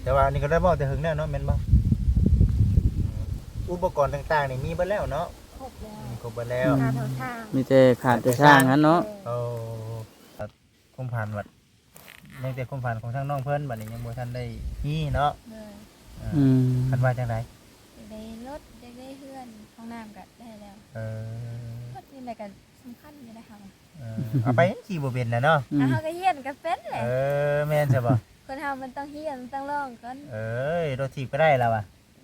ແຕ່ວ່າອັນນີ້ກໍໄດ້ເວົ້າແຕ່ເຫິງແລ້ວເນາະ ແມ່ນບໍ່? ອຸປະກອນຕ່າງໆນີ້ມີເບິດແລ້ວເນາະ? ຄົບແລ້ວ ອືມ ຄົບເບິດແລ້ວ ຂາດເທົ່າຊ່າງ ມີແຕ່ຂາດແຕ່ຊ່າງຫັ້ນເນາະ. ໂອ້ ຄວາມຝັນບັດ ຍັງແຕ່ຄວາມຝັນຂອງທາງນ້ອງເພິ່ນ ບັດນີ້ຍັງບໍ່ທັນໄດ້ມີເນາະ. ໂດຍ ເອີ ອືມ ຄັນວ່າຈັ່ງໃດ? ຢາກໄດ້ລົດ ຢາກໄດ້ເຮືອນ ຫ້ອງນ້ຳກໍໄດ້ແລ້ວ. ເອີ ລົດນີ້ແຫຼະກໍສຳຄັນຢູ່ໃດເຮົາ. ເອີ ເອົາໄປຍັງຂີ່ບໍ່ເປັນນະເນາະ. ອືມ ເຮົາກໍຮຽນກໍເປັນແຫຼະ. ເອີ ແມ່ນຊະບໍ່? ຄົນເຮົາມັນຕ້ອງຮຽນ ມັນຕ້ອງລອງກ່ອນ. ເອີຍ ລົດຖີບກໍໄດ້ລະວ່າ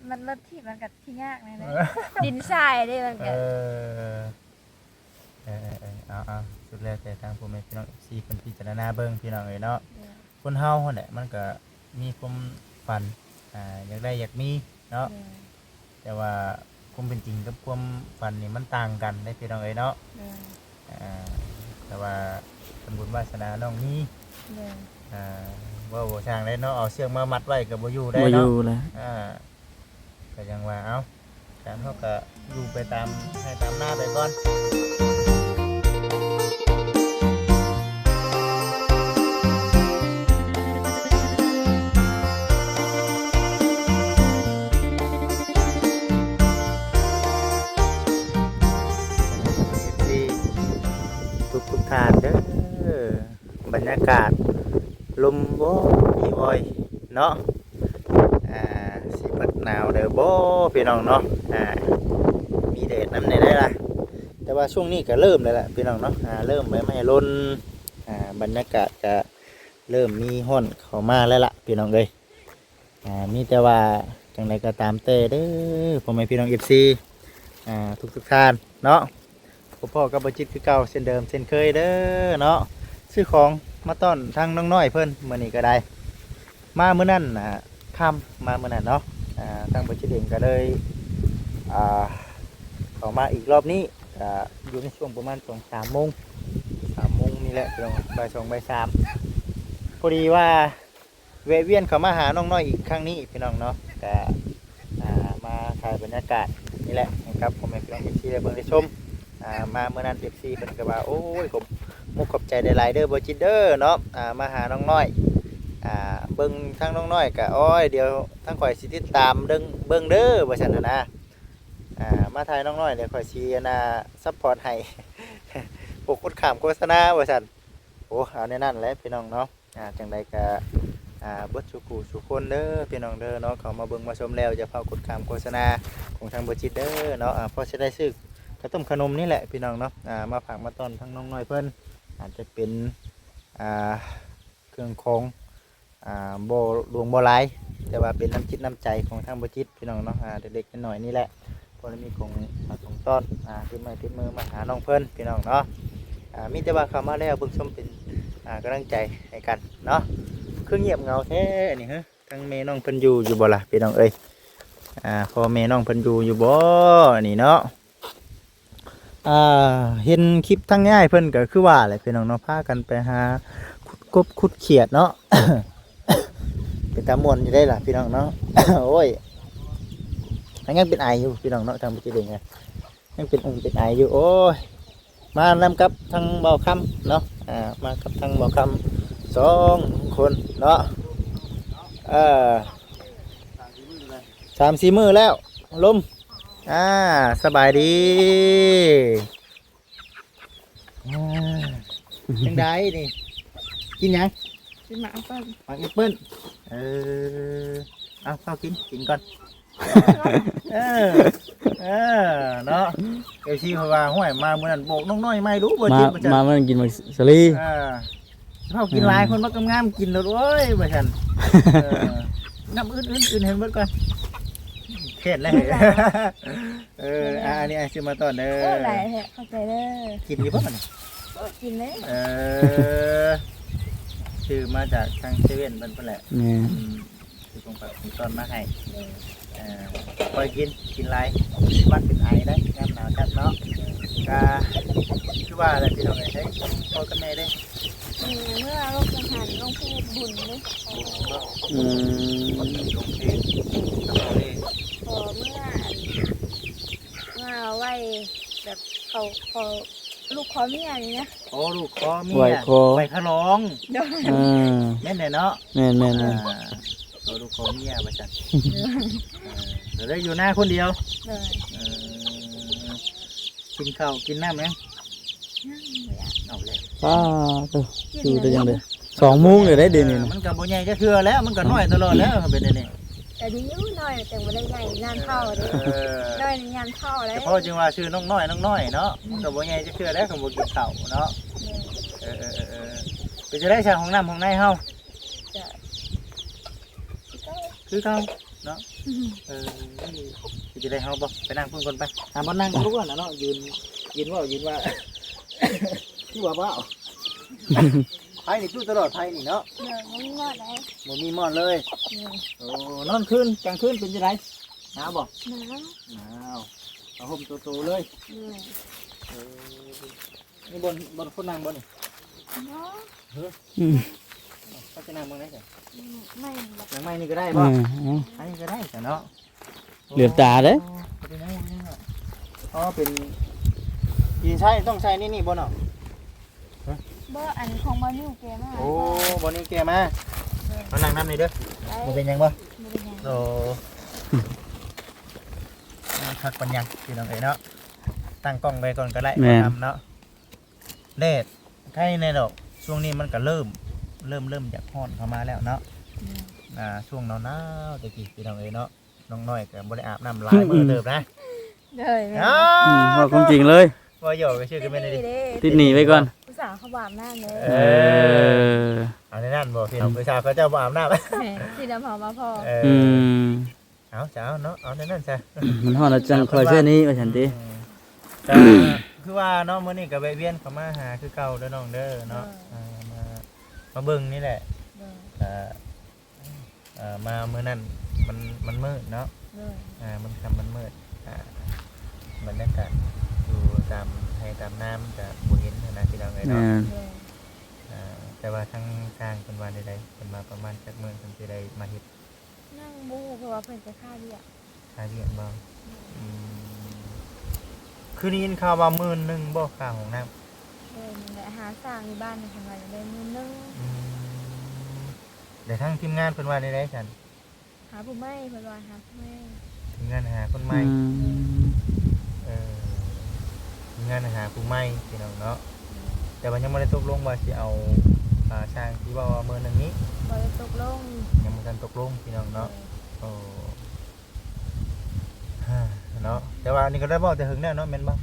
ມັນລົດຖີບມັນກໍຊິຍາກແດ່ເນາະ ເອີ ດິນຊາຍເດ້ມັນກໍ. ເອີ ເອີ ເອີ ເອີ ເອົາ ເອົາ ສຸດແລ້ວແຕ່ທາງພໍ່ແມ່ພີ່ນ້ອງເອັຟຊີເພິ່ນພິຈາລະນາເບິ່ງ ພີ່ນ້ອງເອີຍເນາະ. ໂດຍ ຄົນເຮົາຫັ້ນແຫຼະ ມັນກໍມີຄວາມຝັນ ອ່າ ຢາກໄດ້ຢາກມີເນາະ. ໂດຍ ແຕ່ວ່າຄວາມເປັນຈິງກັບຄວາມຝັນນີ້ມັນຕ່າງກັນເດ້ ພີ່ນ້ອງເອີຍເນາະ. ໂດຍ ອ່າ ແຕ່ວ່າບຸນວາສະໜານ້ອງມີ. ໂດຍ ອ່າ ເວົ້າບໍ່ຊ່າງເດ້ເນາະ ເອົາເຊືອກມາມັດໄວ້ກໍບໍ່ຢູ່ໄດ້ເນາະ ບໍ່ຢູ່ແລ້ວ. ອ່າ ກໍຍັງວ່າ ເອົ້າ ການເຮົາກໍຢູ່ໄປຕາມໄຮ່ຕາມນາໄປກ່ອນ. ເອັຟຊີ ທຸກໆທ່ານເດີ ບັນຍາກາດລົມໂວຍໂວຍເນາະ. ອ່າ ຊິບັດໜາວເດີບໍ່ພີ່ນ້ອງເນາະ. ອ່າ ມີແດດນຳແດ່ໄດ໋ລະ ແຕ່ວ່າຊ່ວງນີ້ກໍເລີ່ມແລ້ວລະພີ່ນ້ອງເນາະ. ອ່າ ເລີ່ມໃບໄມ້ຫຼົ່ນ ອ່າ ບັນຍາກາດກໍເລີ່ມມີຮ້ອນເຂົ້າມາແລ້ວລະພີ່ນ້ອງເອີຍ. ອ່າ ມີແຕ່ວ່າຈັ່ງໃດກໍຕາມແຕ່ເດີ ພໍ່ແມ່ພີ່ນ້ອງເອັຟຊີ ອ່າ ທຸກໆທ່ານເນາະ. ພົບພໍ້ກັບບໍ່ຈິດຄືເກົ່າເຊັ່ນເດີມເຊັ່ນເຄີຍເດີເນາະ. ຊື້ຂອງມາຕ້ອນທາງນ້ອງນ້ອຍເພິ່ນມື້ນີ້ກໍໄດ້. ມາມື້ນັ້ນນະຄ່ຳ ມາມື້ນັ້ນເນາະ. ອ່າ ທາງບໍ່ຈິດເອງກໍເລີຍ ອ່າ ເຂົ້າມາອີກລອບນີ້ ກໍຢູ່ໃນຊ່ວງປະມານສອງສາມໂມງ ສາມໂມງນີ້ແຫຼະພີ່ນ້ອງ ບ່າຍສອງ ບ່າຍສາມ. ພໍດີວ່າ ແວະວຽນເຂົ້າມາຫານ້ອງນ້ອຍອີກຄັ້ງນີ້ພີ່ນ້ອງເນາະ ກະ ອ່າ ມາຖ່າຍບັນຍາກາດນີ້ແຫຼະໃຫ້ກັບພໍ່ແມ່ພີ່ນ້ອງເອັຟຊີໄດ້ເບິ່ງໄດ້ຊົມ. ອ່າ ມາມື້ນັ້ນເອັຟຊີເພິ່ນກໍວ່າ ໂອ້ຍ ຂອບມຸກຂອບໃຈຫຼາຍໆເດີບໍ່ຈິດເດີເນາະ ອ່າ ມາຫານ້ອງນ້ອຍ. ອ່າ ເບິ່ງທາງນ້ອງນ້ອຍກໍ ໂອ້ຍ ດຽວທາງຂ້ອຍຊິຕິດຕາມເບິ່ງເດີວ່າຊັ້ນນະ. ອ່າ ມາຖ່າຍນ້ອງນ້ອຍ ດຽວຂ້ອຍຊິ ອັນນ່າ ຊັບພອດໃຫ້ ໂອ້ ໂຄດຂ້າມໂຄສະນາວ່າຊັ້ນ. ໂອ້ ເອົາແນວນັ້ນແຫຼະພີ່ນ້ອງເນາະ. ອ່າ ຈັ່ງໃດກໍ ອ່າ ເບິດສູ່ຜູ້ສູ່ຄົນເດີພີ່ນ້ອງເດີເນາະ ເຂົ້າມາເບິ່ງມາຊົມແລ້ວ ຢ່າຟ້າວກົດຂ້າມໂຄສະນາຂອງທາງບໍ່ຈິດເດີເນາະ. ອ່າ ພໍຊິໄດ້ຊື້ເຂົ້າຕົ້ມຂະໜົມນີ້ແຫຼະພີ່ນ້ອງເນາະ ອ່າ ມາຝາກມາຕ້ອນທາງນ້ອງນ້ອຍເພິ່ນ ອາດຈະເປັນ ອ່າ ເຄື່ອງຂອງ ອ່າ ບໍ່ຫຼວງບໍ່ຫຼາຍ ແຕ່ວ່າເປັນນ້ຳຈິດນ້ຳໃຈຂອງທາງບໍ່ຈິດ ພີ່ນ້ອງເນາະ. ອ່າ ເລັກໆນ້ອຍໆນີ້ແຫຼະ ພໍໄດ້ມີຂອງຝາກຂອງຕ້ອນ ອ່າ ຕິດໄມ້ຕິດມືມາຫານ້ອງເພິ່ນ ພີ່ນ້ອງເນາະ. ອ່າ ມີແຕ່ວ່າເຂົ້າມາແລ້ວເບິ່ງຊົມເປັນ ອ່າ ກຳລັງໃຈໃຫ້ກັນເນາະ. ຄືງຽບເຫງົາແທ້ອັນນີ້ ຮະ ທັງແມ່ນ້ອງເພິ່ນຢູ່ ຢູ່ບໍ່ລະ ພີ່ນ້ອງເອີຍ? ອ່າ ພໍ່ແມ່ນ້ອງເພິ່ນຢູ່ ຢູ່ບໍ່ອັນນີ້ເນາະ? ອ່າ ເຫັນຄລິບທາງຍາຍເພິ່ນກໍຄືວ່າແຫຼະ ພີ່ນ້ອງເນາະ ພາກັນໄປຫາຂຸດກົບຂຸດຂຽດເນາະ. ເປັນຕາມ່ວນຢູ່ໄດ໋ລະ ພີ່ນ້ອງເນາະ. ໂອ້ຍ ຍັງເປັນໄອຢູ່ ພີ່ນ້ອງເນາະ ທາງບໍ່ຈິດເອງ ຍັງເປັນອົງເປັນໄອຢູ່. ໂອ້ຍ ມານຳກັບທາງບ່າວຄຳເນາະ ອ່າ ມາກັບທາງບ່າວຄຳສອງຄົນເນາະ. ເອີ ສາມສີ່ມື້ແລ້ວ ລົມ ອ່າ ສະບາຍດີ. ອ່າ ຈັ່ງໃດນີ້ ກິນຫຍັງ? ກິນໝາກແອບເປິ້ນ ໝາກແອບເປິ້ນ. ເອີ ເອົາ ເຂົ້າກິນ ກິນກ່ອນ. ເອີ ເອີ ເນາະ ເອັຟຊີເພິ່ນວ່າ ຫ້ວຍ ມາມື້ນັ້ນບອກນ້ອງນ້ອຍໃໝ່ດູ ບໍ່ຈິດ ມາມື້ນັ້ນກິນໝາກສາລີ. ເອີ ເຮົາກິນຫຼາຍ ຄົນມັກງາມໆ ກິນໂລດ ໂອ້ຍ ວ່າຊັ້ນ. ເອີ ນ້ຳອື່ນໆ ອື່ນໃຫ້ເບິດກ່ອນ ເຂດເລີຍ. ເອີ ອັນນີ້ອ້າຍຊື້ມາຕ້ອນເດີ. ໂອ້ ຫຼາຍແທ້ ຂອບໃຈເດີ. ກິນຢູ່ບໍ່ນີ້? ໂອ້ ກິນເລີຍ. ເອີ ຊື້ມາຈາກທາງເຊເວັ່ນເພິ່ນພຸ້ນແຫຼະ. ແມ່ນ ອືມ ຊື້ຂອງຝາກຂອງຕ້ອນມາໃຫ້. ເອີ ເອີ ຄ່ອຍກິນ ກິນຫຼາຍ ມັນເປັນໄອໄດ໋ ຍາມໜາວຈັດເນາະ. ກະຄືວ່າແຫຼະ ພີ່ນ້ອງເອີຍ ໃຊ້ພໍ່ກັບແມ່ເດ້? ແມ່ເມືອລົງຈັງຫັນ ລົງໄປເຮັດບຸນເດ້. ອືມ ລົງເພ ພໍ່ເມືອ ອັນ ເມືອໄຫວ້ແບບເຂົາຂໍລູກຂໍເມຍນີ້ນະ. ໂອ້ ລູກຂໍເມຍ ໄຫວ້ຂໍ ໄຫວ້ຂະຫຼອງ. ໂດຍ ເອີ ແມ່ນແຫຼະເນາະ. ແມ່ນໆໆ ອ່າ ໂອ້ ລູກຂໍເມຍວ່າຊັ້ນ. ເອີ ກໍເລີຍຢູ່ນາຄົນດຽວ. ໂດຍ. ເອີ ກິນເຂົ້າກິນນ້ຳຍັງ? ຍັງບໍ່ຢາກ. ເອົາແລ້ວ ປ້າໂຕ ຢູ່ໄດ້ຈັ່ງໃດ? ສອງໂມງແລ້ວເດ້ ດຽວນີ້ ມັນກໍບໍ່ໃຫຍ່ຈັກເທື່ອແລ້ວ ມັນກໍນ້ອຍຕະຫຼອດແລ້ວ ຄັນເປັນແນວນີ້. ກໍດີຢູ່ ນ້ອຍແຕ່ບໍ່ໄດ້ໃຫຍ່ຍາມເຖົ້າເດ້. ເອີ ນ້ອຍຍາມເຖົ້າແລ້ວ ສະເພາະຈຶ່ງວ່າຊື່ນ້ອງນ້ອຍ ນ້ອງນ້ອຍເນາະ. ອືມ ມັນກໍບໍ່ໃຫຍ່ຈັກເທື່ອແລ້ວ ຄັນບໍ່ກິນເຂົ້າເນາະ. ໂດຍ. ເອີໆໆໆ ເປັນຈັ່ງໃດຊະ ຫ້ອງນ້ຳຫ້ອງໃນເຮົາ? ກະ ຄືເກົ່າ ຄືເກົ່າເນາະ. ອືມ ເອີ ຊິໄດ້ເຮົາບໍ່ ໄປນັ່ງພຸ້ນກ່ອນໄປ. ຫາບ່ອນນັ່ງ ອ່ະ ທຸກຄົນນະເນາະ ຢືນ ຢືນເວົ້າ ຢືນວ່າ ຄືວ່າເວົ້າ ໄຟນີ້ຈຸຕະຫຼອດ ໄຟນີ້ເນາະ. ໂດຍ ບໍ່ມີໝອດໃດ ບໍ່ມີໝອດເລີຍ. ໂດຍ. ໂອ້ ນອນຄືນ ກາງຄືນເປັນຈັ່ງໃດ ໜາວບໍ່? ໜາວ. ໜາວ. ຜ້າຫົ່ມໂຕໆເລີຍ. ໂດຍ. ເອີ ນີ້ບ່ອນ ບ່ອນຄົນນັ່ງບໍ່ນີ້? ບໍ່. ເຮີ້ຍ ອືມ ເຂົາຈະນັ່ງບ່ອນໃດຊະ? ອືມ ໄມ້ນີ້ບໍ່? ນັ່ງໄມ້ນີ້ກໍໄດ້ບໍ່? ເອີ ເອົາ ອັນນີ້ກໍໄດ້ຊະເນາະ. ເຫຼືອບຕາເດ້. ໂອ້ ເປັນຫຍັງ ເປັນຫຍັງ ອໍ ເປັນທີ່ໃຊ້ ຕ້ອງໃຊ້ໃນນີ້ບໍ່ເນາະ? ຮະ ບໍ່ ອັນຂອງບ່າວນິວແກະມາ. ໂອ້ ບ່າວນິວແກະມາ. ເອີ ມານັ່ງນຳນີ້ເດີ. ໄດ້. ບໍ່ເປັນຫຍັງບໍ່? ບໍ່ເປັນຫຍັງ. ໂອ້ ຄັກປານຫຍັງ ພີ່ນ້ອງເອີຍເນາະ. ຕັ້ງກ້ອງໄວ້ກ່ອນກໍໄດ້. ແມ່ນ ບໍ່ທຳເນາະ. ແດດໄຄແນ່ດອກ ຊ່ວງນີ້ມັນກໍເລີ່ມ ເລີ່ມ ເລີ່ມຢາກຮ້ອນເຂົ້າມາແລ້ວເນາະ. ແມ່ນ. ອ່າ ຊ່ວງໜາວໆແຕ່ກີ້ ພີ່ນ້ອງເອີຍເນາະ ນ້ອງນ້ອຍກໍບໍ່ໄດ້ອາບນ້ຳຫຼາຍມື້ເຕີບນະ. ໂດຍ ແມ່ນ. ອືມ ເວົ້າຄວາມຈິງເລີຍ ເວົ້າຫຍອກກໍຊື່ກໍແມ່ນອີ່ຫຼີ. ຕິດໜີ້ໄວ້ກ່ອນ ຜູ້ສາວເຂົາບໍ່ອາບນ້ຳເດ້. ເອີ ເອີ ເອົາແນວນັ້ນບໍ່ ພີ່ນ້ອງ ອືມ ຜູ້ສາວເຂົາເຈົ້າບໍ່ອາບນ້ຳ. ແມ່ນ ຊິນຳເຮົາມາພໍ້. ເອີ ອືມ ເອົາຊະ ເອົາເນາະ ເອົາແນວນັ້ນຊະ. ມັນຮ້ອນແລ້ວຈັ່ງຄ່ອຍເຊື່ອນີ້ວ່າຊັ້ນຕິ. ອືມ ກໍຄືວ່າເນາະ ມື້ນີ້ກໍແວະວຽນເຂົ້າມາຫາຄືເກົ່າເດີນ້ອງເດີເນາະ. ໂດຍ. ອ່າ ມາ ມາເບິ່ງນີ້ແຫຼະ. ໂດຍ. ກໍ ເອີ ມາມື້ນັ້ນມັນ ມັນມືດເນາະ. ໂດຍ. ອ່າ ມັນຄ່ຳມັນມືດ ອ່າ ບັນຍາກາດຢູ່ຕາມໄຮ່ຕາມນາມັນກໍບໍ່ເຫັນຫັ້ນນະ ພີ່ນ້ອງເອີຍເນາະ. ແມ່ນ. ໂດຍ. ອ່າ ແຕ່ວ່າທາງຊ່າງເພິ່ນວ່າແນວໃດ? ເພິ່ນວ່າປະມານຈັກມື້ເພິ່ນຊິໄດ້ມາເຮັດ? ຍັງບໍ່ຮູ້ ເພາະວ່າເພິ່ນໄປຄາວຽກ. ຄາວຽກບໍ່? ອືມ ຄືໄດ້ຍິນຂ່າວວ່າໝື່ນໜຶ່ງບໍ່ ຄ່າຫ້ອງນ້ຳ? ເອີ ນັ້ນແຫຼະ ຫາຊ່າງຢູ່ບ້ານເພິ່ນວ່າຢາກໄດ້ໝື່ນໜຶ່ງ. ອືມ ແລ້ວທາງທີມງານເພິ່ນວ່າແນວໃດຊັ້ນ? ຫາຜູ້ໃໝ່ ເພິ່ນວ່າຫາຜູ້ໃໝ່. ທີມງານຫາຄົນໃໝ່. ອືມ ເອີ ທີມງານຫາຜູ້ໃໝ່ ພີ່ນ້ອງເນາະ. ແຕ່ວ່າຍັງບໍ່ໄດ້ຕົກລົງວ່າຊິເອົາ ອ່າ ຊ່າງທີ່ເວົ້າວ່າໝື່ນໜຶ່ງນີ້ ບໍ່ໄດ້ຕົກລົງ ຍັງບໍ່ທັນຕົກລົງ ພີ່ນ້ອງເນາະ. ໂດຍ. ໂອ້ ເນາະ ແຕ່ວ່າອັນນີ້ກໍໄດ້ເວົ້າແຕ່ເຫິງແລ້ວເນາະ ແມ່ນບໍ່?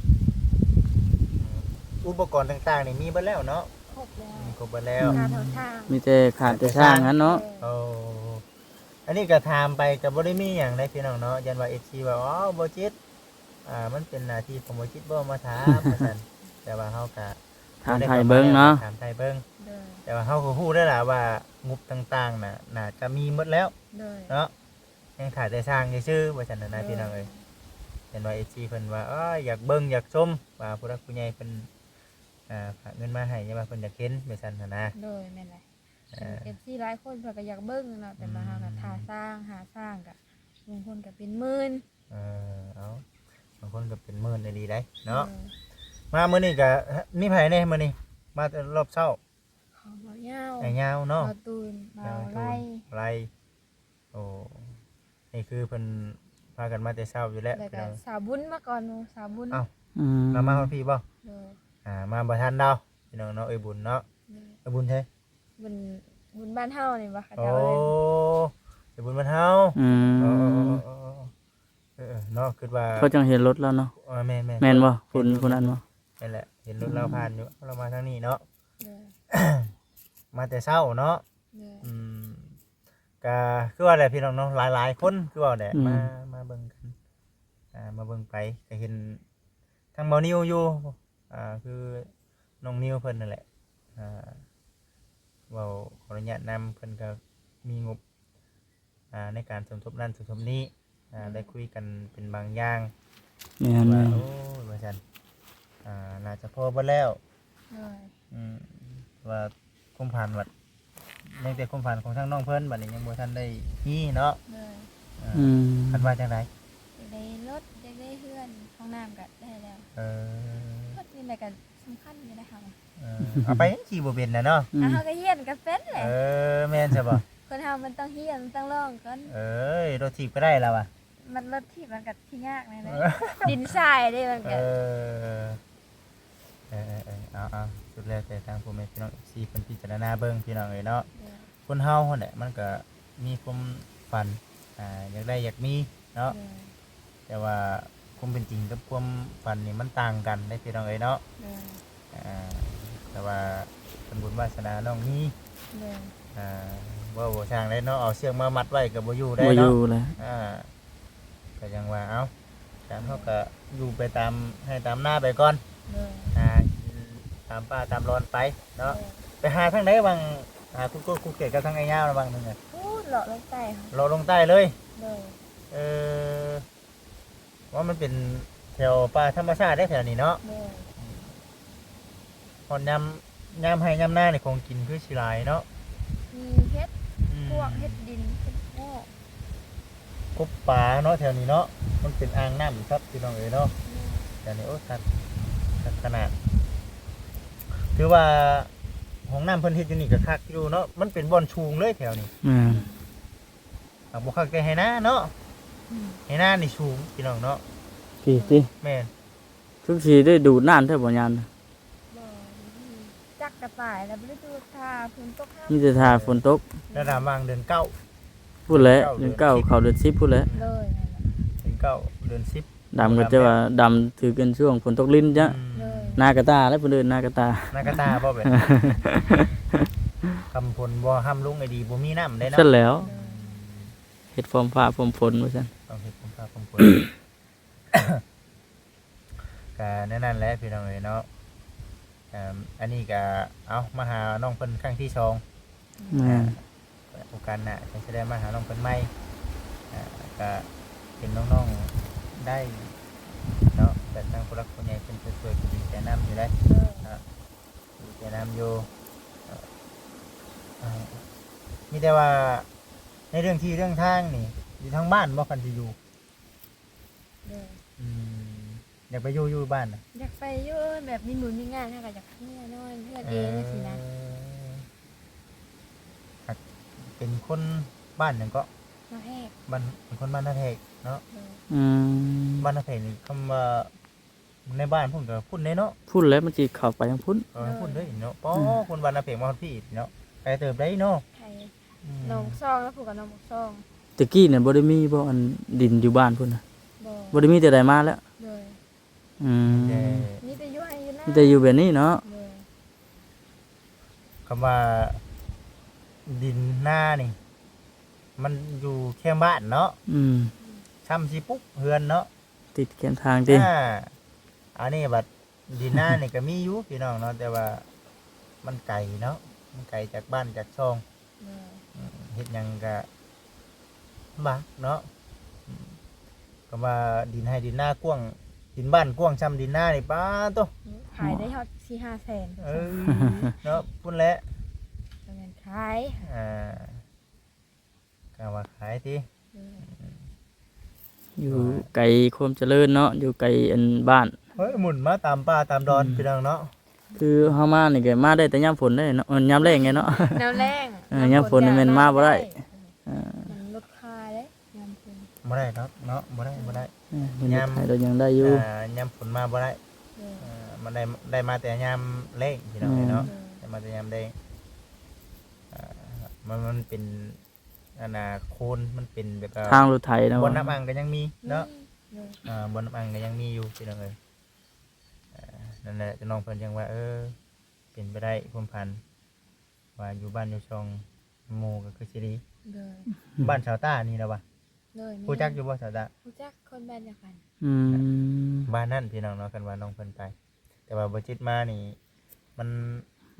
ອຸປະກອນຕ່າງໆນີ້ມີເບິດແລ້ວເນາະ? ຄົບແລ້ວ ອືມ ຄົບເບິດແລ້ວ. ອືມ ຂາດແຕ່ຊ່າງ ມີແຕ່ຂາດແຕ່ຊ່າງຫັ້ນເນາະ. ໂດຍ. ໂອ້ ອັນນີ້ກໍຖາມໄປກໍບໍ່ໄດ້ມີຫຍັງໃດ໋ ພີ່ນ້ອງເນາະ. ຢ້ານວ່າເອັຟຊີວ່າ ເອົ້າ ບໍ່ຈິດ ອ່າ ມັນເປັນໜ້າທີ່ຂອງບໍ່ຈິດບໍ່ມາຖາມ ວ່າຊັ້ນ. ແຕ່ວ່າເຮົາກໍຖາມໄຖ່ເບິ່ງເນາະ ຖາມໄຖ່ເບິ່ງ. ໂດຍ. ແຕ່ວ່າເຮົາກໍຮູ້ແລ້ວລະວ່າງົບຕ່າງໆນະ ໜ້າຈະມີໝົດແລ້ວ. ໂດຍ. ເນາະ ຍັງຖ້າແຕ່ສ້າງຊື່ໆ ວ່າຊັ້ນນະ ໂດຍ ພີ່ນ້ອງເອີຍ. ເຫັນວ່າເອັຟຊີເພິ່ນວ່າ ເອີ ຢາກເບິ່ງຢາກຊົມ ວ່າຜູ້ຫຼັກຜູ້ໃຫຍ່ເພິ່ນ ອ່າ ຝາກເງິນມາໃຫ້ ຢ່າວ່າເພິ່ນຢາກເຫັນ ວ່າຊັ້ນຫັ້ນນະ. ໂດຍ ແມ່ນແຫຼະ. ເອີ ເອັຟຊີຫຼາຍຄົນເພິ່ນກໍຢາກເບິ່ງເນາະ ແຕ່ວ່າເຮົາກໍ ອືມ ຖ້າສ້າງ ຫາສ້າງກໍ ບາງຄົນກໍເປັນໝື່ນ. ເອີ ເອົາ ບາງຄົນກໍເປັນໝື່ນອີ່ຫຼີໄດ໋ເນາະ. ໂດຍ. ມາມື້ນີ້ກໍມີໃຜແດ່ມື້ນີ້? ມາແຕ່ຮອບເຊົ້າ ຂອງບ່າວຍາວ ອ້າຍຍາວເນາະ ບ່າວຕູນ ບ່າວໄລ ໄລ. ໂອ້ ນີ້ຄືເພິ່ນພາກັນມາແຕ່ເຊົ້າຢູ່ແລ້ວ ແລ້ວກໍສາວບຸນມາກ່ອນໝູ່ ສາວບຸນ. ເອົ້າ ອືມ ລາວມາຮອດພີ້ບໍ່? ໂດຍ. ອ່າ ມາບໍ່ທັນລາວ ພີ່ນ້ອງເນາະ. ເອີຍບຸນເນາະ. ໂດຍ. ເອີຍບຸນໃສ? ບຸນ ບຸນບ້ານເຮົານີ້ບໍ່ ເຂົາເຈົ້າເອີ້ນ. ໂອ້ ເອີຍບຸນບ້ານເຮົາ. ອືມ ເອີ ເອີ ເອີ ເອີ ເອີ ເນາະ ຄິດວ່າເຂົາຈັ່ງເຫັນລົດລາວເນາະ. ເອີ ແມ່ນໆ ແມ່ນບໍ່? ເຫັນຢູ່ ຄົນ ຄົນນັ້ນບໍ່? ແມ່ນແຫຼະ ເຫັນລົດລາວຜ່ານຢູ່ ລາວມາທາງນີ້ເນາະ. ໂດຍ. ມາແຕ່ເຊົ້າເນາະ. ໂດຍ. ອືມ ກະຄືວ່າແຫຼະພີ່ນ້ອງເນາະ ຫຼາຍໆຄົນຄືວ່າແຫຼະ ອືມ ມາ ມາເບິ່ງກັນ ອ່າ ມາເບິ່ງໄປ ກະເຫັນທັງບ່າວນິວຢູ່ ອ່າ ຄືນ້ອງນິວເພິ່ນນັ້ນແຫຼະ ອ່າ ເວົ້າຂໍອະນຸຍາດນຳ ເພິ່ນກະມີງົບ ອ່າ ໃນການສົມທົບນັ້ນສົມທົບນີ້ ອ່າ ອືມ ໄດ້ຄຸຍກັນເປັນບາງຢ່າງ. ແມ່ນໆ ວ່າ ໂອ້ຍ ວ່າຊັ້ນ ອ່າ ໜ້າຈະພໍເບິດແລ້ວ. ໂດຍ. ອືມ ວ່າຄວາມຝັນວ່າ ຍັງແຕ່ຄວາມຝັນຂອງທາງນ້ອງເພິ່ນ ບັດນີ້ຍັງບໍ່ທັນໄດ້ມີເນາະ. ໂດຍ. ເອີ ອືມ ເພິ່ນວ່າຈັ່ງໃດ? ຢາກໄດ້ລົດ ຢາກໄດ້ເຮືອນ ຫ້ອງນ້ຳກໍໄດ້ແລ້ວ. ເອີ ລົດນີ້ແຫຼະກໍສຳຄັນຢູ່ໃນເຮົາ. ເອີ ເອົາໄປຍັງຂີ່ບໍ່ເປັນນະເນາະ. ອືມ ອ່າ ເຮົາກໍຮຽນກໍເປັນແຫຼະ. ເອີ ແມ່ນຊະບໍ່? ຄົນເຮົາມັນຕ້ອງຮຽນ ມັນຕ້ອງລອງກ່ອນ. ເອີຍ ລົດຖີບກໍໄດ້ລະວະ. ມັນລົດຖີບມັນກໍຊິຍາກແດ່ເນາະ ດິນຊາຍເດ້ມັນກໍ. ເອີ ເອີໆໆ ເອົາໆ ສຸດແລ້ວແຕ່ທາງພໍ່ແມ່ພີ່ນ້ອງ ເອັຟຊີ ເພິ່ນພິຈາລະນາເບິ່ງ ພີ່ນ້ອງເອີຍເນາະ. ໂດຍ ຄົນເຮົາຫັ້ນແຫຼະ ມັນກໍມີຄວາມຝັນ ອ່າ ຢາກໄດ້ຢາກມີເນາະ. ໂດຍ ແຕ່ວ່າຄວາມເປັນຈິງກັບຄວາມຝັນນີ້ມັນຕ່າງກັນເດ້ ພີ່ນ້ອງເອີຍເນາະ. ໂດຍ ອ່າ ແຕ່ວ່າເປັນບຸນວາສະໜານ້ອງມີ. ໂດຍ ອ່າ ເວົ້າບໍ່ຊ່າງໄດ້ເນາະ ເອົາເຊືອກມາມັດໄວ້ກໍບໍ່ຢູ່ໄດ້ເນາະ ບໍ່ຢູ່ແລ້ວ. ອ່າ ກໍຍັງວ່າ ເອົ້າ ການເຮົາກໍຢູ່ໄປຕາມໄຮ່ຕາມນາໄປກ່ອນ. ໂດຍ ຫາຕາມປ່າຕາມລອນໄປເນາະ. ໂດຍ ໄປຫາທາງໃດຫວ່າງ ຫາຄຸນໂກະຄູເກດກັບທາງອ້າຍຍາວລະຫວ່າງໜຶ່ງ ພຸ້ນເລາະລົງໃຕ້ ເລາະລົງໃຕ້ເລີຍ. ໂດຍ ເອີ ວ່າມັນເປັນແຖວປ່າທຳມະຊາດເດ້ແຖວນີ້ເນາະ. ໂດຍ ຮອດຍາມ ຍາມໄຮ່ຍາມນານີ້ຂອງກິນຄືຊິຫຼາຍເນາະ. ມີເຫັດ ອືມ ພວກເຫັດດິນ ເຫັດງອກ ກົບປາເນາະແຖວນີ້ເນາະ. ມັນເປັນອ່າງນ້ຳຄັບ ພີ່ນ້ອງເອີຍເນາະ. ໂດຍ ແຖວນີ້ ໂອ້ ຄັກ ຄັກຂະໜາດ. ຖືວ່າຫ້ອງນ້ຳເພິ່ນເຮັດຢູ່ນີ້ກໍຄັກຢູ່ເນາະ ມັນເປັນບ່ອນສູງເລີຍແຖວນີ້. ແມ່ນ ຫາກບໍ່ຄັກແຕ່ໄຮ່ນາເນາະ. ອືມ ໄຮ່ນານີ້ສູງ ພີ່ນ້ອງເນາະ. ພີ້ຕິ ແມ່ນ ຄືຊິໄດ້ດູດນ້ຳແທ້ບໍ່ຍາມນະ. ບໍ່ ຈັກກະຕ່າຍແລ້ວບໍ່ໄດ້ດູດ ຖ້າຝົນຕົກ ມີແຕ່ຖ້າຝົນຕົກ. ເອີ ລະດັບຫວ່າງເດືອນເກົ້າ ພຸ້ນແຫຼະ ເດືອນເກົ້າ ເດືອນເກົ້າ ເຂົ້າເດືອນສິບພຸ້ນແຫຼະ. ໂດຍ ເດືອນເກົ້າເດືອນສິບ ດຳກໍຈະວ່າດຳຖືກກັນຊ່ວງຝົນຕົກລິນຈ້ະ. ອືມ ໂດຍ ນາກະຕ່າແຫຼະ ເພິ່ນເອີ້ນນາກະຕ່າ. ນາກະຕ່າບໍ່ແມ່ນ ຄຳຝົນບໍ່ຮ່ຳລົງໄອດີ ບໍ່ມີນ້ຳໄດ້ເນາະ. ຊັ້ນແລ້ວ ໂດຍ ເຮັດພ້ອມຟ້າພ້ອມຝົນວ່າຊັ້ນ ຕ້ອງເຮັດພ້ອມຟ້າພ້ອມຝົນ. ກະແນວນັ້ນແຫຼະພີ່ນ້ອງເອີຍເນາະ. ອັນນີ້ກະ ເອົາ ມາຫານ້ອງເພິ່ນຄັ້ງທີສອງ. ແມ່ນ ໂອກາດໜ້າຈັ່ງຊິໄດ້ມາຫານ້ອງເພິ່ນໃໝ່. ກະເຫັນນ້ອງໆໄດ້ເນາະ ແບບທາງຜູ້ຫຼັກຜູ້ໃຫຍ່ເພິ່ນຊ່ວຍໆ ກໍດີໃຈນຳຢູ່ເດ້. ເອີ ດີໃຈນຳຢູ່. ເອີ ມີແຕ່ວ່າໃນເລື່ອງທີ່ເລື່ອງທາງນີ້ ຢູ່ທາງບ້ານບໍ່ ຄັນຊິຢູ່? ໂດຍ ອືມ ຢາກໄປຢູ່ ຢູ່ບ້ານນະ? ຢາກໄປຢູ່ ແບບມີບຸນມີງານ ເຮົາກໍຢາກເມືອນອນເຮືອນເອງ ເອີ ຈັ່ງຊີ້ນະ. ຫາກເປັນຄົນບ້ານຫຍັງເກາະ? ນາແພກ. ບ້ານ ເປັນຄົນບ້ານນາແພກເນາະ. ໂດຍ ອືມ ບ້ານນາແພກນີ້ ຄຳວ່າໃນບ້ານພຸ້ນກໍພຸ້ນເດ້ເນາະ. ພຸ້ນແຫຼະ ມັນຊິເຂົ້າໄປທາງພຸ້ນ. ເຂົ້າທາງພຸ້ນເດ້ເນາະ. ອໍ ອືມ ຄົນບ້ານນາແພກມາຮອດພີ້ເນາະ ໄກເຕີບໃດເນາະ. ໄກ ອືມ ໜອງບັກຊອງ ແລ້ວພຸ້ນກໍໜອງບັກຊອງ. ແຕ່ກີ້ນີ້ບໍ່ໄດ້ມີບໍ່ ອັນດິນຢູ່ບ້ານພຸ້ນນະ? ບໍ່ ບໍ່ໄດ້ມີແຕ່ໃດມາແລ້ວ. ໂດຍ ອືມ ມີແຕ່ ມີແຕ່ຢູ່ໄຮ່ຢູ່ນາ ມີແຕ່ຢູ່ແບບນີ້ເນາະ. ໂດຍ ຄຳວ່າດິນນານີ້ ມັນຢູ່ແຄມບ້ານເນາະ. ອືມ ຊ່ຳຊິປຸກເຮືອນເນາະ ຕິດແຄມທາງຕິ. ອ່າ ອັນນີ້ບັດ ດິນນານີ້ກໍມີຢູ່ພີ່ນ້ອງເນາະ ແຕ່ວ່າມັນໄກເນາະ ມັນໄກຈາກບ້ານຈາກຊ່ອງ. ໂດຍ ອືມ ເຮັດຫຍັງກໍລຳບາກເນາະ. ອືມ ຄຳວ່າດິນໄຮ່ດິນນາກວ້າງ ດິນບ້ານກວ້າງຊ່ຳດິນນານີ້ ປາໂຕ ຂາຍໄດ້ຮອດສີ່ຫ້າແສນ. ເອີ ເນາະ ພຸ້ນແຫຼະ ກໍແມ່ນຂາຍ. ອ່າ ກະວ່າຂາຍຕິ. ໂດຍ ຢູ່ໄກຄວາມຈະເລີນເນາະ ຢູ່ໄກອັນບ້ານ. ເຮີ້ຍ ໝຸນມາຕາມປ່າຕາມດອນ ອືມ ພີ່ນ້ອງເນາະ. ຄືເຮົາມານີ້ກໍມາໄດ້ແຕ່ຍາມຝົນເດ້ເນາະ ເອີ ຍາມແລ້ງເດ້ເນາະ. ຍາມແລ້ງ ເອີ ຍາມຝົນ ຍາມຝົນນີ້ແມ່ນມາບໍ່ໄດ້. ເອີ ມັນລົດຄ່າເດ້ຍາມຝົນ ບໍ່ໄດ້ດອກເນາະ ບໍ່ໄດ້ ບໍ່ໄດ້. ເອີ ມັນລົດໄຖລົດຫຍັງໄດ້ຢູ່. ອ່າ ຍາມຝົນມາບໍ່ໄດ້. ໂດຍ ເອີ ມັນໄດ້ ໄດ້ມາແຕ່ຍາມແລ້ງ ພີ່ນ້ອງເອີຍເນາະ. ໂດຍ ໄດ້ມາແຕ່ຍາມແລ້ງ. ອ່າ ມັນ ມັນເປັນ ອັນນ່າ ໂຄນ ມັນເປັນແບບວ່າ ທາງລົດໄຖເນາະ ບ່ອນນ້ຳອັ່ງກໍຍັງມີເນາະ. ມີ ໂດຍ ອ່າ ບ່ອນນ້ຳອັ່ງກໍຍັງມີຢູ່ ພີ່ນ້ອງເອີຍ. ອ່າ ນັ້ນແຫຼະ ນ້ອງເພິ່ນຈັ່ງວ່າ ເອີ ເປັນໄປໄດ້ຄວາມຝັນ ວ່າຢູ່ບ້ານຢູ່ຊ່ອງໝູ່ກໍຄືຊິດີ. ໂດຍ ບ້ານສາວຕ້ານີ້ລະວະ. ໂດຍ ຮູ້ຈັກຢູ່ບໍ່ສາວຕ້າ? ຮູ້ຈັກ ຄົນບ້ານດຽວກັນ. ອືມ ບ້ານນັ້ນ ພີ່ນ້ອງເນາະ ຄັນວ່ານ້ອງເພິ່ນໄປ. ແຕ່ວ່າບໍ່ຈິດມານີ້ ມັນ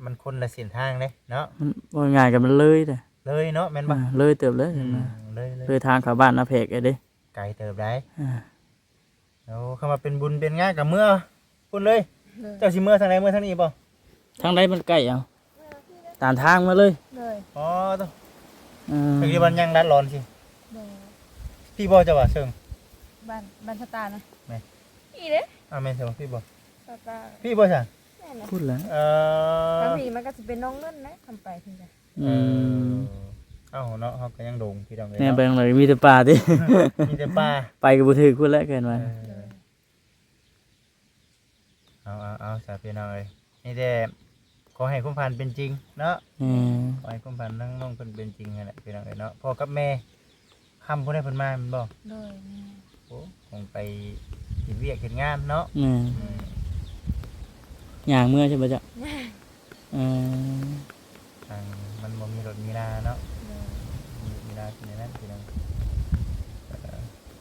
ມັນຄົນລະເສັ້ນທາງເດ້ເນາະ. ມັນ ເວົ້າງ່າຍໆກໍມັນເລີຍເດ້. ເລີຍເນາະ ແມ່ນບໍ່? ເອີ ເລີຍເຕີບເລີຍ. ອືມ ເລີຍ ເລີຍ ເລີຍທາງເຂົ້າບ້ານນາແພກໄປເດ້. ໄກເຕີບໃດ໋. ອ່າ ໂອ້ ຄຳວ່າເປັນບຸນເປັນງານກໍເມືອພຸ້ນເລີຍ. ໂດຍ ເຈົ້າຊິເມືອທາງໃດ? ເມືອທາງນີ້ບໍ່? ທາງໃດມັນໃກ້ເອົາ? ຕາມທາງມາເລີຍ. ໂດຍ ອໍ ໂຕ ເອີ ຈັກຢູ່ບ້ານຍັງລາດລອນຊິ. ບໍ່ ພີ້ບໍ່ເຈົ້າວ່າເຊິ່ງ ບ້ານ ບ້ານສະຕານະ. ແມ່ນ ອີ່ເດ້. ອ້າວ ແມ່ນໃຊ່ບໍ່? ພີ້ບໍ່? ສະຕານ ພີ້ບໍ່ຊະ? ແມ່ນແຫຼະ ພຸ້ນແຫຼະ. ເອີ ທາງພີ້ມັນກໍຊິເປັນໜອງເງິນນະ ຄັນໄປພຸ້ນກະ. ອືມ ເອີ ເອົ້າເນາະ ເຮົາກໍຍັງດົງພີ່ນ້ອງເອີຍ ແມ່ນໄປທາງໃດມີແຕ່ປ່າຕິ ມີແຕ່ປ່າ ໄປກໍບໍ່ຖືກພຸ້ນແຫຼະ ເກີນວ່າ ເອີ ເອົາ ເອົາ ເອົາ ສາພີ່ນ້ອງເອີຍ ມີແຕ່ຂໍໃຫ້ຄວາມຝັນເປັນຈິງເນາະ ແມ່ນ ຂໍໃຫ້ຄວາມຝັນທາງນ້ອງເພິ່ນເປັນຈິງຫັ້ນແຫຼະພີ່ນ້ອງເອີຍເນາະ ພໍ່ກັບແມ່ ຄ່ຳພຸ້ນໃດເພິ່ນມາແມ່ນບໍ່? ໂດຍ ແມ່ນ ໂອ້ ຄົງໄປເຮັດວຽກເຮັດງານເນາະ ແມ່ນ ອືມ ຍ່າງເມືອໃຊ່ບໍ່ເຈົ້າ? ຍ່າງ ເອີ ທາງມັນບໍ່ມີລົດມີລາເນາະ ໂດຍ ມີລົດມີລາຢູ່ໃນນັ້ນພີ່ນ້ອງ ເອີ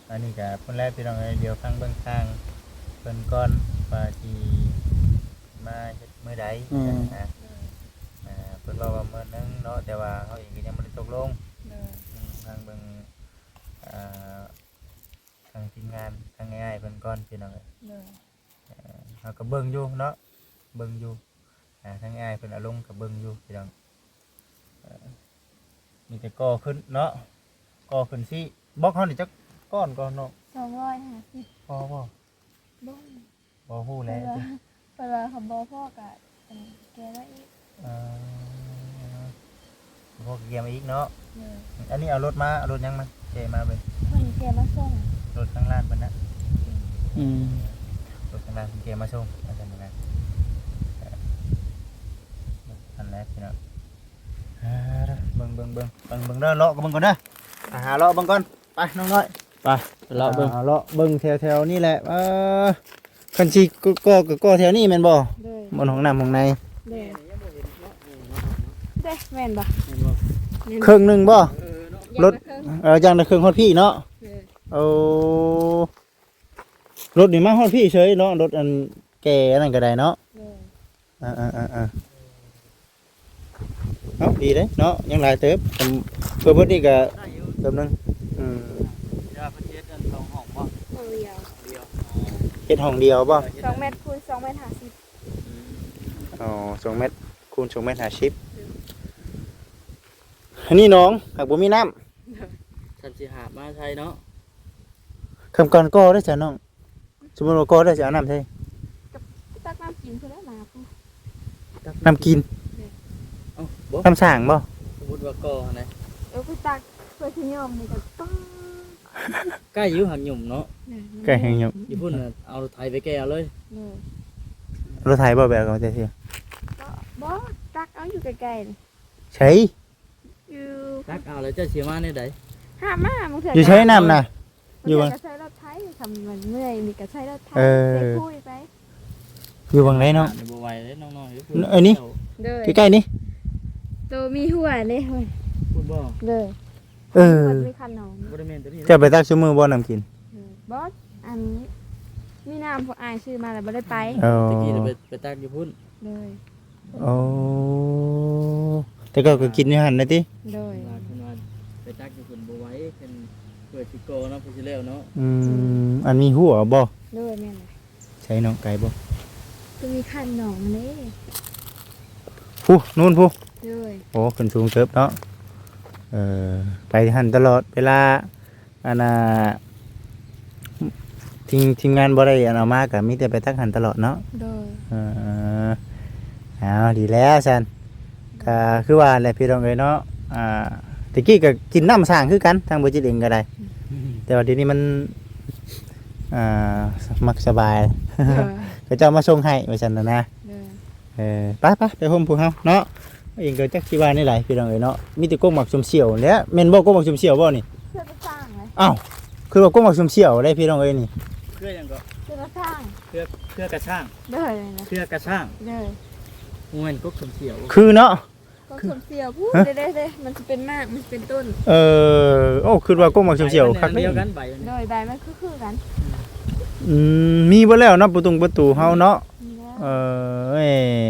ອັນນີ້ກໍພຸ້ນແຫຼະພີ່ນ້ອງເອີຍ ດຽວຟັງເບິ່ງທາງເພິ່ນກ່ອນວ່າຊິມາເຮັດມື້ໃດ ອືມ ນະ ໂດຍ ອ່າ ເພິ່ນເວົ້າວ່າມື້ໜຶ່ງເນາະ ແຕ່ວ່າເຮົາເອງກໍຍັງບໍ່ໄດ້ຕົກລົງ ໂດຍ ອືມ ຟັງເບິ່ງ ອ່າ ທາງທີມງານ ທາງອ້າຍເພິ່ນກ່ອນພີ່ນ້ອງເອີຍ ໂດຍ ເອີ ເຮົາກໍເບິ່ງຢູ່ເນາະ ເບິ່ງຢູ່ ອ່າ ທາງອ້າຍເພິ່ນເອົາລົງກໍເບິ່ງຢູ່ພີ່ນ້ອງ ເອີ ມີແຕ່ກໍ່ຂຶ້ນເນາະ ກໍ່ຂຶ້ນຊີ້ ບລັອກເຮົານີ້ຈັກກ້ອນກໍນ້ອງ? ສອງຮ້ອຍຫ້າສິບ ພໍບໍ່? ບໍ່ ບໍ່ຮູ້ແຫຼະ ເພິ່ນວ່າ ເພິ່ນວ່າຄັນບໍ່ພໍກໍ ອັນແກ່ໄວ້ອີກ ເອີ ບໍ່ພໍກໍແກ່ມາອີກເນາະ ໂດຍ ອັນນີ້ເອົາລົດມາ ເອົາລົດຫຍັງມາແກ່ມາເບິ່ງ? ເພິ່ນແກ່ມາສົ່ງ ລົດທາງຮ້ານເພິ່ນນະ ອືມ ອືມ ລົດທາງຮ້ານເພິ່ນແກ່ມາສົ່ງ ວ່າຊັ້ນນະ ເອີ ຫັ້ນແຫຼະພີ່ນ້ອງ ອ່າ ເບິ່ງ ເບິ່ງ ເບິ່ງ ເບິ່ງ ເບິ່ງເດີ ເລາະກໍເບິ່ງກ່ອນເດີ ໄປຫາເລາະເບິ່ງກ່ອນ ໄປນ້ອງນ້ອຍ ໄປ ໄປເລາະເບິ່ງ ອ່າ ເລາະເບິ່ງແຖວໆນີ້ແຫຼະ ເອີ ຄັນຊິກໍ່ກໍກໍ່ແຖວນີ້ແມ່ນບໍ່? ໂດຍ ບ່ອນຫ້ອງນ້ຳຫ້ອງໃນ ໂດຍ ເດ້ ແມ່ນບໍ່? ແມ່ນບໍ່? ແມ່ນ ເຄິ່ງໜຶ່ງບໍ່? ເອີ ເນາະ ລົດ ຢ່າງລະເຄິ່ງ ເອີ ຢ່າງລະເຄິ່ງຮອດພີ້ເນາະ ໂດຍ ໂອ້ ລົດນີ້ມາຮອດພີ້ເສີຍເນາະ ລົດອັນແກ່ອັນນັ້ນກໍໄດ້ເນາະ ໂດຍ ເອີໆໆໆ ເອົ້າ ດີເດ້ເນາະ ຍັງຫຼາຍເຕີບ ເພື່ອເບິດນີ້ກໍເຕີບໜຶ່ງ ອືມ ເຮັດຫ້ອງດຽວບໍ່? ເຮັດຫ້ອງດຽວບໍ່? ສອງແມັດຄູນສອງແມັດຫ້າສິບ ອໍ ສອງແມັດຄູນສອງແມັດຫ້າສິບ ອັນນີ້ໜອງຫາກບໍ່ມີນ້ຳ ຄັນຊິຫາບມາໃສ່ເນາະ ຄຳກ່ອນກໍໄດ້ຊະນ້ອງ ສົມມຸດວ່າກໍໄດ້ ຊິເອົານ້ຳໃສ່? ກັບຕັກນ້ຳກິນພຸ້ນແຫຼະ ນ້ຳ ນ້ຳກິນ ເອີ ເອົ້າ ບໍ່ ນ້ຳສ້າງບໍ່? ສົມມຸດວ່າກໍຫັ້ນນະ ເອີ ໄປຕັກເພື່ອຊິຫຍ້ອມນີ້ກໍຕ້ອງ ໃກ້ຢູ່ຫາກຫຍຸ້ມເນາະ ເອີ ໃກ້ຫາກຫຍຸ້ມ ຢູ່ພຸ້ນນະ ເອົາລົດໄຖໄປແກ່ເອົາເລີຍ ເອີ ລົດໄຖບໍ່ ແບກເອົາແຕ່ເທື່ອ ບໍ່ ຕັກເອົາຢູ່ໃກ້ໆ ໃສ? ຢູ່ ຕັກເອົາແລ້ວເຈົ້າຊິມາແນວໃດ? ຫາມາ ບາງເທື່ອ ຢູ່ໃສນ້ຳນະ? ຢູ່ ບາງເທື່ອກໍໃຊ້ລົດໄຖ ຄັນມັນເມື່ອຍນີ້ກໍໃຊ້ລົດໄຖ ເອີ ໃສ່ຄຸຍໄປ ຢູ່ຫວ່າງໃດເນາະ? ບໍ່ໄຫວເດ້ນ້ອງໆ ເອີ ນີ້ ໂດຍ ໃກ້ໆນີ້ ໂຕມີຫົວເດ້ ພຸ້ນບໍ່? ໂດຍ ເອີ ມີຄັນໜອງ ບໍ່ໄດ້ແມ່ນໂຕນີ້ ເຈົ້າໄປຕັກຊຸມື້ບໍ່ນ້ຳກິນ? ໂດຍ ບໍ່ ອັນມີນ້ຳພວກອ້າຍຊື້ມາແລ້ວບໍ່ໄດ້ໄປ ເອີ ຕະກີ້ໄປ ໄປຕັກຢູ່ພຸ້ນ ໂດຍ ໂອ້ ແຕ່ເກົ່າກໍກິນຢູ່ຫັ້ນນະຕິ? ໂດຍ ວ່າເພິ່ນວ່າໄປຕັກຢູ່ພຸ້ນບໍ່ໄຫວ ເພິ່ນເປີດຊິກໍ່ເນາະ ເພິ່ນຊິແລ້ວເນາະ ອືມ ອັນມີຫົວບໍ່? ໂດຍ ແມ່ນແຫຼະ ໃສນ້ອງ ໄກບໍ່? ກໍມີຄັນໜອງເດ້ ພຸ້ນ ນູ້ນພຸ້ນ ໂດຍ ໂອ້ ຂຶ້ນສູງເຕີບເນາະ ເອີ ໄປຫັ້ນຕະຫຼອດເວລາ ອັນນ່າ ທີມ ທີມງານບໍ່ໄດ້ອັນເອົາມາ ກໍມີແຕ່ໄປຕັກຫັ້ນຕະຫຼອດເນາະ ໂດຍ ເອີ ເອົາ ດີແລ້ວຊັ້ນ ກໍຄືວ່າແຫຼະພີ່ນ້ອງເອີຍເນາະ ອ່າ ແຕ່ກີ້ກໍກິນນ້ຳສ້າງຄືກັນ ທາງບໍ່ຈິດເອງກໍໄດ້ ອືມ ແຕ່ວ່າດຽວນີ້ມັນ ອ່າ ມັກສະບາຍ ເອີ ເຂົາເຈົ້າມາສົ່ງໃຫ້ວ່າຊັ້ນນະ ໂດຍ ເອີ ໄປໆ ໄປໂຮມພວກເຮົາເນາະ ເອງກໍຈັກຊິວ່າແນວໃດພີ່ນ້ອງເອີຍເນາະ ມີແຕ່ກົກໝາກຊົມສ່ຽວແຫຼະ ແມ່ນບໍ່ ກົກໝາກຊົມສ່ຽວບໍ່ນີ້? ເຄືອກະຊ່າງເລີຍ ອ້າວ ຄືວ່າກົກໝາກຊົມສ່ຽວເດ້ພີ່ນ້ອງເອີຍນີ້ ເຄືອຫຍັງກໍ? ເຄືອກະຊ່າງ ເຄືອ ເຄືອກະຊ່າງ ໂດຍ ເຄືອກະຊ່າງ ໂດຍ ບໍ່ແມ່ນກົກຊົມສ່ຽວ ຄືເນາະ ກົກຊົມສ່ຽວພຸ້ນ ຮະ? ເດ້ໆໆ ມັນຊິເປັນໝາກ ມັນຊິເປັນຕົ້ນ ເອີ ໂອ້ ຄິດວ່າກົກໝາກຊົມສ່ຽວຄັກເດ້ ໃບມັນອັນດຽວກັນ ໃບມັນ ໂດຍ ໃບມັນຄືໆກັນ ອືມ ມີເບິດແລ້ວເນາະ ປະຕຸງປະຕູເຮົາເນາະ ມີແລ້ວ ເອີຍ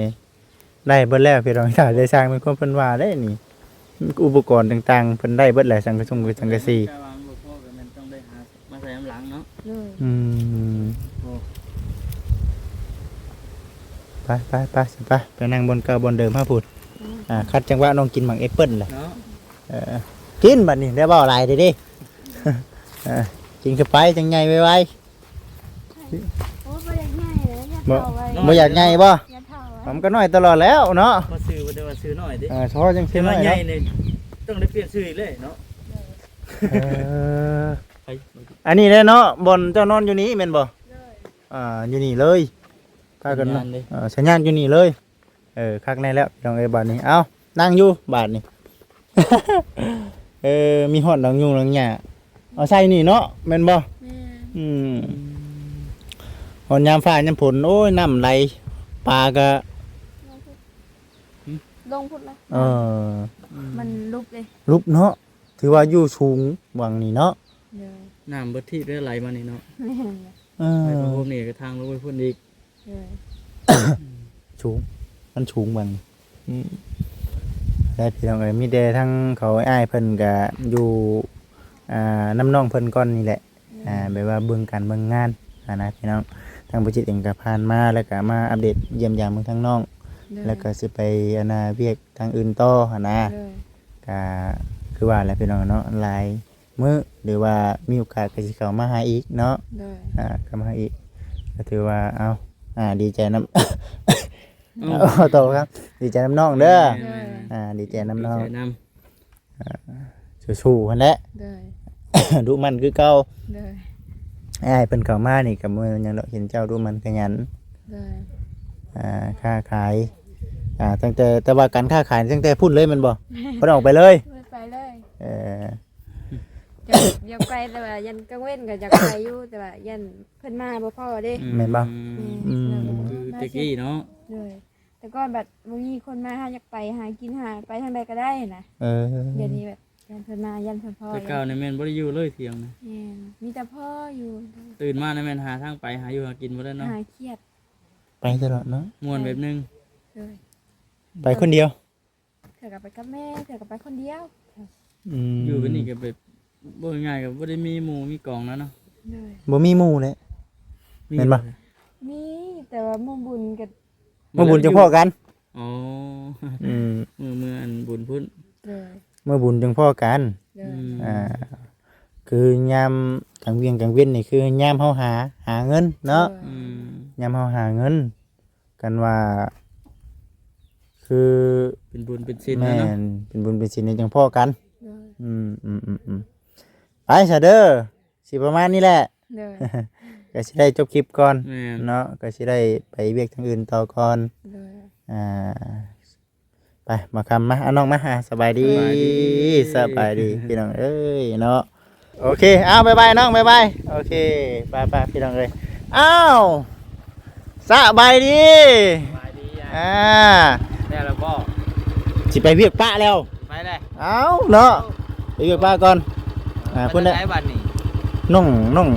ໄດ້ເບິດແລ້ວພີ່ນ້ອງ ຖ້າໄດ້ສ້າງເປັນຄວາມເພິ່ນວ່າເດ້ນີ້ ອຸປະກອນຕ່າງໆ ເພິ່ນໄດ້ເບິດແຫຼະ ສັງກະສົງສັງກະສີ ແຕ່ວ່າມັນບໍ່ພໍກໍແມ່ນຕ້ອງໄດ້ຫາມາໃສ່ນຳຫຼັງເນາະ ໂດຍ ອືມ ໂອ້ ໄປໆໆ ໄປ ໄປນັ່ງບ່ອນເກົ່າບ່ອນເດີມເຮົາພຸ້ນ ອືມ ອ່າ ຂັດຈັງຫວະນ້ອງກິນໝາກແອັບເປິ້ນແຫຼະ ເນາະ ເອີ ກິນບັດນີ້ ໄດ້ເວົ້າຫຼາຍເດ້ ເອີ ກິນເຂົ້າໄປ ຈັ່ງໃຫຍ່ໄວໆ ໂອ້ ບໍ່ຢາກໃຫຍ່ເລີຍ ຢາກເຖົ້າໄວ ບໍ່ຢາກໃຫຍ່ບໍ່? ຢາກເຖົ້າໄວ ມັນກໍນ້ອຍຕະຫຼອດແລ້ວເນາະ ພໍຊື່ບໍ່ໄດ້ວ່າຊື່ນ້ອຍຕິ ເອີ ພໍຈັ່ງຊື່ນ້ອຍ ໃຫຍ່ນີ້ ຕ ຕ້ອງໄດ້ປ່ຽນຊື່ອີກເລີຍເນາະ. ເອີ ໄປ ອັນນີ້ແຫຼະເນາະ ບ່ອນເຈົ້ານອນຢູ່ນີ້ແມ່ນບໍ່? ໂດຍ ອ່າ ຢູ່ນີ້ເລີຍ ພາກັນ ສັນຍານເດ້ ເອີ ສັນຍານຢູ່ນີ້ເລີຍ. ເອີ ຄັກແນ່ແລ້ວພີ່ນ້ອງເອີຍ ບາດນີ້ ເອົ້າ ນັ່ງຢູ່ບາດນີ້. ເອີ ມີຮອດດອກຫຍ້ງດອກຫຍ້າ ເອົາໃສ່ນີ້ເນາະ ແມ່ນບໍ່? ແມ່ນ ອືມ ຮອດຍາມຟ້າຍາມຝົນ ໂອ້ຍ ນ້ຳໄຫຼ ປາກະ ລົງພຸ້ນ ເອີ ມັນຫຼຸບເດ້ ຫຼຸບເນາະ ຖືວ່າຢູ່ສູງຫວ່າງນີ້ເນາະ. ໂດຍ ນ້ຳເບິດທີ່ໄດ້ໄຫຼມານີ້ເນາະ. ແມ່ນ ເອີ ໄປພວກນີ້ກໍທາງລົງໄປພຸ້ນອີກ. ໂດຍ ສູງ ມັນສູງຫວ່າງນີ້. ອືມ ໄດ້ພີ່ນ້ອງເອີຍ ມີແຕ່ທາງເຂົາອ້າຍເພິ່ນກະຢູ່ ອ່າ ນຳນ້ອງເພິ່ນກ່ອນນີ້ແຫຼະ. ອືມ ອ່າ ແບບວ່າເບິ່ງການເບິ່ງງານຫັ້ນນະພີ່ນ້ອງ. ທາງບໍ່ຈິດເອງກໍຜ່ານມາ ແລ້ວກໍມາອັບເດດຢ້ຽມຢາມເບິ່ງທາງນ້ອງ. ໂດຍ ແລ້ວກໍຊິໄປ ອັນນ່າ ວຽກທາງອື່ນຕໍ່ຫັ້ນນະ. ໂດຍ ກໍຄືວ່າແຫຼະພີ່ນ້ອງເນາະ ຫຼາຍມື້ ຫຼືວ່າມີໂອກາດກໍຊິເຂົ້າມາຫາອີກເນາະ. ໂດຍ ອ່າ ເຂົ້າມາຫາອີກ ກໍຖືວ່າ ເອົ້າ ອ່າ ດີໃຈນຳ ເອົ້າ ໂຕຄັບ ດີໃຈນຳນ້ອງເດີ. ໂດຍ ອ່າ ດີໃຈນຳນ້ອງ ດີໃຈນຳ ອ່າ ສູ້ໆຫັ້ນແຫຼະ. ໂດຍ ດຸໝັ່ນຄືເກົ່າ. ໂດຍ ອ້າຍເພິ່ນເຂົ້າມານີ້ກໍບໍ່ແມ່ນຫຍັງດອກ ເຫັນເຈົ້າດຸໝັ່ນຂະຫຍັນ. ໂດຍ ອ່າ ຄ້າຂາຍ ອ່າ ຕັ້ງແຕ່ ແຕ່ວ່າການຄ້າຂາຍຕັ້ງແຕ່ພຸ້ນເລີຍແມ່ນບໍ່? ບໍ່ໄດ້ອອກໄປເລີຍ? ບໍ່ໄດ້ໄປເລີຍ. ເອີ ຢາກ ຢາກໄປ ແຕ່ວ່າຢ້ານກາງເວັນກໍຢາກໄປຢູ່ ແຕ່ວ່າຢ້ານເພິ່ນມາບໍ່ພໍເດ້. ອືມ ແມ່ນບໍ່? ອືມ ອືມ ແມ່ນ ຄືແຕ່ກີ້ເນາະ. ໂດຍ ແຕ່ກ່ອນບັດບໍ່ມີຄົນມາ ເຮົາຢາກໄປຫາກິນ ຫາໄປທາງໃດກໍໄດ້ນະ. ເອີ ດຽວນີ້ແບບຢ້ານເພິ່ນມາ ຢ້ານເພິ່ນພໍ. ແຕ່ເກົ່ານີ້ແມ່ນບໍ່ໄດ້ຢູ່ເລີຍທ່ຽງນະ. ແມ່ນ ມີແຕ່ພໍຢູ່. ຕື່ນມານີ້ແມ່ນຫາທາງໄປ ຫາຢູ່ຫາກິນບໍ່ໄດ້ເນາະ. ຫາຄຽດ ໄປຕະຫຼອດເນາະ. ມ່ວນແບບໜຶ່ງ. ໂດຍ ໄປຄົນດຽວ ເທື່ອກໍໄປກັບແມ່ ເທື່ອກໍໄປຄົນດຽວ. ອືມ ຢູ່ກັນນີ້ກໍແບບ ເວົ້າງ່າຍໆ ກໍບໍ່ໄດ້ມີໝູ່ມີກອງແລ້ວເນາະ. ໂດຍ ບໍ່ມີໝູ່ແຫຼະ. ມີ ແມ່ນບໍ່? ມີ ແຕ່ວ່າມື້ບຸນກໍ ມື້ບຸນຈັ່ງພໍ້ກັນ. ອໍ ອືມ ມື້ ມື້ອັນບຸນພຸ້ນ. ໂດຍ ມື້ບຸນຈັ່ງພໍ້ກັນ. ໂດຍ ອືມ ອ່າ ຄືຍາມກາງວຽງກາງເວັນນີ້ ຄືຍາມເຮົາຫາ ຫາເງິນເນາະ. ໂດຍ ອືມ ຍາມເຮົາຫາເງິນ ກັນວ່າ ຄືເປັນບຸນເປັນສິນແລ້ວເນາະ. ແມ່ນ ເປັນບຸນເປັນສິນນີ້ຈັ່ງພໍ້ກັນ. ໂດຍ ອືມ ອືມ ອືມ ອືມ ໄປຊະເດີ ຊິປະມານນີ້ແຫຼະ. ໂດຍ ກໍຊິໄດ້ຈົບຄລິບກ່ອນ. ແມ່ນ ເນາະ ກໍຊິໄດ້ໄປວຽກທາງອື່ນຕໍ່ກ່ອນ. ໂດຍ ອ່າ ໄປ ມາຄຳ ມາ ເອົານ້ອງມາ ອ່າ ສະບາຍດີ ສະບາຍດີ ສະບາຍດີພີ່ນ້ອງເອີຍເນາະ. ໂອເຄ ເອົາ ບາຍບາຍນ້ອງ ບາຍບາຍ. ໂອເຄ ໄປໆ ພີ່ນ້ອງເອີຍ. ອ້າວ ສະບາຍດີ ສະບາຍດີ. ອ່າ ແລ້ວລະບໍ່? ຊິໄປວຽກປະແລ້ວ. ໄປແລ້ວ. ເອົາເນາະ ໄປວຽກປະກ່ອນ. ອ່າ ພຸ້ນແຫຼະ ໄປທາງໃດບັດນີ້? ນ້ອງ ນ້ອງ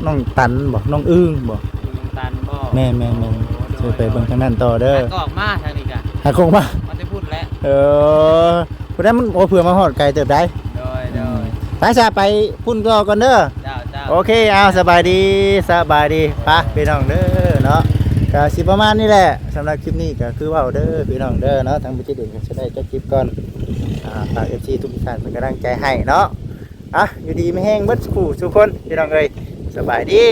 ນ້ອງຕັນບໍ່? ນ້ອງອຶ່ງບໍ່? ນ້ອງຕັນບໍ່? ແມ່ນໆໆ ໂອ້ ໂດຍ ຊິໄປເບິ່ງທາງນັ້ນຕໍ່ເດີ. ຫາກອອກມາທາງນີ້ກະ ຫາກອອກມາ ມາແຕ່ພຸ້ນແຫຼະ. ເອີ ພຸ້ນແຫຼະ ມັນ ໂອ້ ເພື່ອມາຮອດໄກເຕີບໃດ. ໂດຍ ໂດຍ ອືມ ໄປຊະ ໄປພຸ້ນຕໍ່ກ່ອນເດີ. ເຈົ້າ ເຈົ້າ ໂອເຄ ເອົາ ສະບາຍດີ ສະບາຍດີ. ໄປພີ່ນ້ອງເດີເນາະ ກະຊິປະມານນີ້ແຫຼະ. ສຳລັບຄລິບນີ້ກໍຄືເວົ້າເດີພີ່ນ້ອງເດີເນາະ ທາງບໍ່ຈິດເອງກໍຊິໄດ້ຈົບຄລິບກ່ອນ. ອ່າ ຝາກເອັຟຊີທຸກທ່ານເປັນກຳລັງໃຈໃຫ້ເນາະ. ອ່ະ ຢູ່ດີມີແຮງເບິດສູ່ຜູ້ສູ່ຄົນ ພີ່ນ້ອງເອີຍ ສະບາຍດີ.